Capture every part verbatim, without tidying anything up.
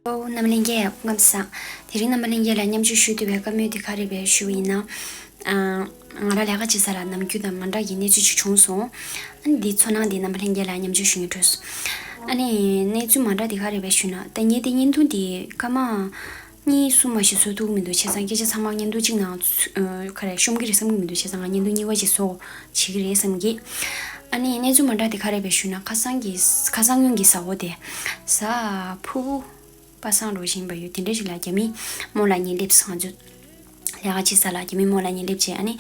ཨོ། རྣམ་པ་ལྷན་རྒྱས་སྐུ་ཁམས་བཟང་། དེ་རིང་རྣམ་པ་ལྷན་རྒྱས་ལ་མཉམ་སྤྱོད་ཞུ་ཐུབ་པའི་བཀའ་མོལ་དེ་ག་རེ་རེད་ཞུ་བ་ཡིན་ན། ཨ། ང་རང་ལས་ཀ་བྱེད་ས་ལ་ནམ་རྒྱུན་དང་མ་འདྲ་བའི་གནས་ཚུལ་ཅིག་བྱུང་སོང་། ཨ་ནི་འདིའི་ཚོར་སྣང་དེ་རྣམ་པ་ལྷན་རྒྱས་ལ་མཉམ་སྤྱོད་ཞུ་སྙིང་འདོད་སོང་། ཨ་ནི་གནས་ཚུལ་མ་འདྲ་དེ་ག་རེ་རེད་ཞུ་ན། ད་ངས་དེ་བརྙན་ཐུང་དེ་སྐར་མ་གཉིས་གསུམ་མ་ཞིག་བཟོ་ཐུབ་ཀྱི་མི་འདུག་བྱས་ཙང་སྐད་ཆ་ཚང་མ་བརྙན་ཐུང་གཅིག་ནང་ཚུ་ཨ། ག་རེ་ཤོང་གི་རེད་བསམ་གྱི་མི་འདུག་བྱས་ཙང་ང་བརྙན་ཐུང་གཉིས་པ་ཅིག་བཟོ་བྱེད་ཀྱི་རེད་བསམ་གྱི། ཨ་ནི་གནས་ཚུལ་མ་འདྲ་དེ་ག་རེ་རེད་ཞུ་ན། ཁ་སང་གི་ཁ་སང་སྔོན་གྱི་གཟའ་འཁོར་དེ། གཟའ་ཕུར་བུ། པ་སངས་འགྲོ་བཞིན་པ་ཡོད། དེ་འདྲ་ཞིག་ལ་རྒྱ་མི་རྨོ་ལགས་གཉིས་སླེབས་སོང་། ང་ཚོ་ལས་ཀ་བྱེད་ས་ལ་རྒྱ་མི་རྨོ་ལགས་གཉིས་སླེབས་བྱས། ཨ་ནི་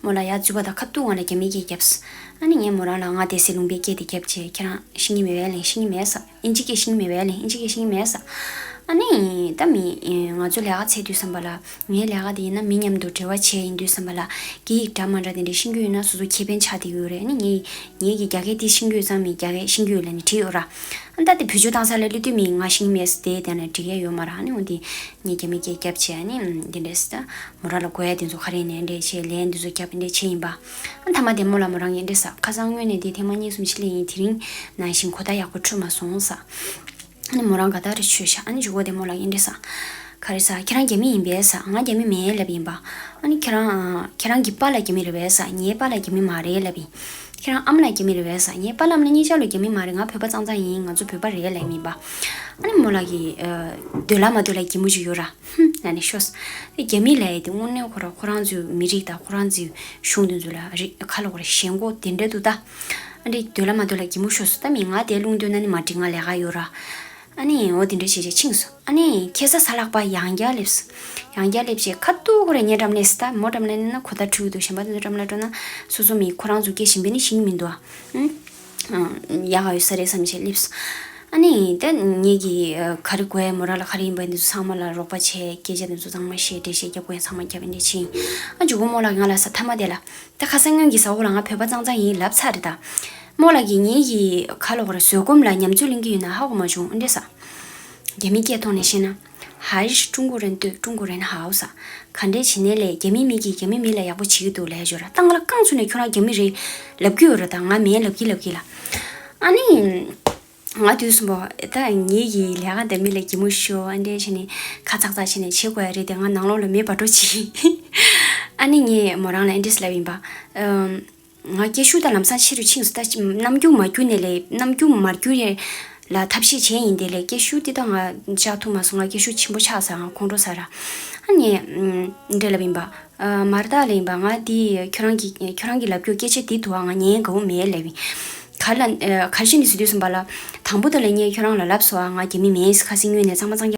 རྨོ་ལགས་ཡར་འཛུལ་བ་དང་ཁ་ཐུག་ང་ལ་རྒྱ་མི་སྐད་བརྒྱབ་སོང་། ཨ་ནི་ངས་མོ་རང་ལ་ང་དེ་སྲིད་ལུང་པའི་སྐད་དེ་བརྒྱབ་བྱས། ཁྱེད་རང་ཤེས་ཀྱི་མེད་པས་ལན། ཤེས་ཀྱི་མེད་ས། ཨིན་ཇི་སྐད་ཤེས་ཀྱི་མེད་པས་ལན། ཨིན་ཇི་སྐད་ཤེས་ཀྱི་མེད་ས། ཨ་ནི་ད་མི་ང་ཚོ་ལས་ཀ་བྱེད་དུས་ཙམ་པ་ལ། ངའི་ལས་ཀ་དེ་ཡིན་ན་མི་མཉམ་དུ་འབྲེལ་བ་བྱས་ཡིན་དུས་ཙམ་པ་ལ། སྐད་ཡིག་འདྲ་མ་འདྲ་དེ་འདྲ་ཤེས་ཀྱི་ཡོད་ན་སོ་སོ་ཁེ་ཕན་ཆགས་བསྡད་ཀྱི་ཡོད་རེད། ཨ་ནི་ངས་ངེད་ཀྱིས་རྒྱ་སྐད་དེ་ཤེས་ཀྱི་ཡོད་ཙང་མི་རྒྱ་སྐད་ཤེས་ཀྱི་ཡོད་ལབ་ནས་བྲིས་ཡོད་ར། ཨ་ད་དེ་བེད་སྤྱོད་བཏང་ས་ལ་སླེབས་དུས་མི་ང་ཤེས་ཀྱི་མེད་ཟེར་དེ་དེ་ནས་འགྲིག་ཡ་ཡོད་མ་རེད། ཨ་ནི་འོ་དེ་ངས་རྒྱ་མི་སྐད་བརྒྱབ་བྱས། ཨ་ནི་འདི་འདྲས་ད་མོ་རང་ལ་དགོས་ཡ་དེ་ཚོ་ག་རེ་ནས་འདྲས་བྱས། ལན་འདི་ཚོ་བརྒྱབ་འདྲས་བྱས་ཡིན་པ། ཨ་མཐའ་མ་དེ་རྨོ་ལགས་མོ་རང་གིས་འདྲས་ཟེར། ཁ་སང་སྔོན་ནས་དེ་ཐེངས་མ་གཉིས་གསུམ་ཕྱི་ལ་ཡིན། དེ་རིང་ནང་བཞིན་གོ་བརྡ་ཡག་པོ་འཕྲོད་མ་སོང་ཟེར། ཨ་ནི་མོ་རང་དགའ་ཐག་རེ་ཆོད་ཤག་ཨ་ནི་མཇུག་གུ་དེ་རྨོ་ལགས་ཀྱིས་འདྲས་ཟེར། ག་རེ་ཟེར། ཁྱེད་རང་རྒྱ་མི་ཡིན་པས་ཟེར། ང་རྒྱ་མི་མིན་ལབ་ཡིན་པ། ཨ་ནི་ཁྱེད་རང་ཁྱེད་རང་གི་པཱ་ལགས་རྒྱ་མི་རེད་པས་ཟེར། ངའི་པཱ་ལགས་རྒྱ་མི་མ་རེད་ལབ་ཡིན། ཁྱེད་རང་ཨ་མ་ལགས་རྒྱ་མི་རེད་པས་ཟེར། ངའི་པཱ་ལགས་ཨ་མ་ལགས་གཉིས་ཆ་ལོ་རྒྱ་མི་མ་རེད། ང་བོད་པ་ཙང་ཙང་ཡིན། ང་ཚོ་བོད་པ་རེད་ལབ་ཡིན་པ། ཨ་ནི་རྨོ་ལགས་ཀྱིས་ཨ། འདོད་ལ་མ་འདོད་ལ་གད་མོ་ཅིག་གཡོག་ར། ཧུམ་ལབ་ནས་ཤོར་སོང་། རྒྱ་མི་ལབ་ཡ་དེ་དངོས་གནས་ཁོ་རང་ཁོ་རང་ཚོའི་མི་རིགས་དང་ཁོ་རང་ཚོའི་གཞུང་དེ་ཚོ་ལ་རི་ཁ་ལོ་ཁོ་རང་ཞེན་ཁོག་དེ་འདྲ་འདུག་ད། ཨ་འདྲས་འདོད་ལ་མ་འདོད་ལ་གད་མོ་ཤོར་སོང་། ད་མི་ང་དེ་ལུང་སྟོན་ན་ནི་མ་འགྲིག་ང་ལས་ཀ་ཡོད་ར། ཨ་ནི་འོ་དེ་འདྲ་བྱས་བྱས་ཕྱིན་སོང་། ཨ་ནི་ཁ་སང་གཟའ་ལྷག་པ་ཡང་བསྐྱར་སླེབས་སོང་། ཡང་བསྐྱར་སླེབས་བྱས་ཁ་ཐུག་ཁོ་རང་ངའི་འགྲམ་ནས་ཟེར། ད་མོ་འགྲམ་ལ་སླེབས་ན་གོ་བརྡ་འཕྲོད་ཀྱི་འདུག་གཞན་པ་དེ་ཚོ་འགྲམ་ལ་འགྲོ་ན་སོ་སོ་མི་ཁོ་རང་ཚོ་སྐད་གཞན་པ་ནི་ཤེས་ཀྱི་མི་འདུག་ཨ། ཨང་། ཡག་ག་ཡོད་ས་རེད་བསམ་བྱས་སླེབས་སོང་། ཨ་ནི་ད་ངེད་ཀྱིས་ག་རེ་དགོས་མོ་རང་ལ་ག་རེ་ཡིན་པ་འདི་ཚོ་ཚང་མ་ལ་རོགས་པ་བྱས། སྐད་ཆ་འདི་ཚོ་ཚང་མ་བཤད། འགྲེལ་བཤད་རྒྱབ་དགོས་ཡ་ཚང་མ་རྒྱབ། འདི་འདྲས་ཕྱིན། ཨ་མཇུག་གུ་རྨོ་ལགས་ང་ལ་ཟེར། མཐའ་མ་དེ་ལ། ད་ཁ་སང་སྔོན་གྱི་གཟའ་འཁོར་ལ་ང་བོད་པ་ཙང་ཙང་ཡིན་ལབ་ཚར་རེད་ད། རྨོ་ལགས་ཀྱིས་ངེད་ཀྱི་ཁ་ལོ་ཁོ་ར་བཟོད་སྒོམ་ལ་ཉམས་ཚོད་ལེན་གྱི་ཡོད་ན་ཧ་གོ་མ་བྱུང་། འདྲས་ཟེར། རྒྱ་མི་སྐད་ཐོག་ནས་བཤད་ན། 还是中国人对中国人好ཟེར། ག་འདྲས་བྱས་ནས་ལས་རྒྱ་མི་མི་གིས་རྒྱ་མི་མི་ལ་ཡག་པོ་བྱེད་ཀྱི་འདུག་ལབ་ཡ་ཅིག་ཡོད་ར། ད་ང་ལ་རྐང་བཙུགས་ནས་ཁྱོད་རང་རྒྱ་མི་རེད་ལབ་ཀྱི་ཡོད་ར། ད་ང་མིན་ལབ་ཀྱི་ལབ་ཀྱི་ལ། ཨ་ནི། ང་དུས་གསུམ་པོ་ད་ངེད་ཀྱི་ལས་ཀ་འདི་མི་ལ་གད་མོ་ཤོར། ཨ་འདྲས་བྱས་ནས་ཁ་ཚག་ཚག་བྱས་ནས་བྱེད་དགོས་ཡ་རེད་དེ། ང་ནང་ལོགས་ལ་མེ་འབར་འགྲོ་ཅིག་ཨ་ནི་ངས་མོ་རང་ལ་ཨ་འདྲས་ལབ་ཡིན་པ། ཨམ། ང་སྐད་ཤུགས་ད་ལམ་སང་ཆེ་རུ་ཕྱིན་སོང་། ད་རྣམ་འགྱུར་མ་འགྱུར་ནས་ལས། རྣམ་འགྱུར་མ་འགྱུར་ཡས་ལ་ཐབས་ཤེས་བྱས་ཡིན་དེ་ལས། སྐད་ཤུགས་འདི་ད་ང་བཅག་ཐུབ་མ་སོང་། ང་སྐད་ཤུགས་ཆེན་པོ་ཆགས་ས། ང་ཁོང་ཁྲོ་ཟ་ར། ཨ་ནི་འདྲས་ལབ་ཡིན་པ། ཨ། མར་ད་ལབ་ཡིན་པ། ང་འདི་ཁྱོད་རང་གི་ཁྱོད་རང་གི་ལབ་རྒྱུ་སྐད་ཆ་འདི་འདུག་ཨ། ང་ཉན་དགའ་བོ་མེད་ལབ་ཡིན། ག་ལ་ཨ། ག་རེ་བྱས་ནས་ཟེར་དུས་ཙམ་པ་ལ། དང་པོ་དེ་ལ་ངས་ཁྱོད་རང་ལ་ལབ་སོང་ཨ། ང་རྒྱ་མི་མིན་ཟེར། ཁ་སང་སྔོན་ནས་ཚང་མ་ཚང་མ།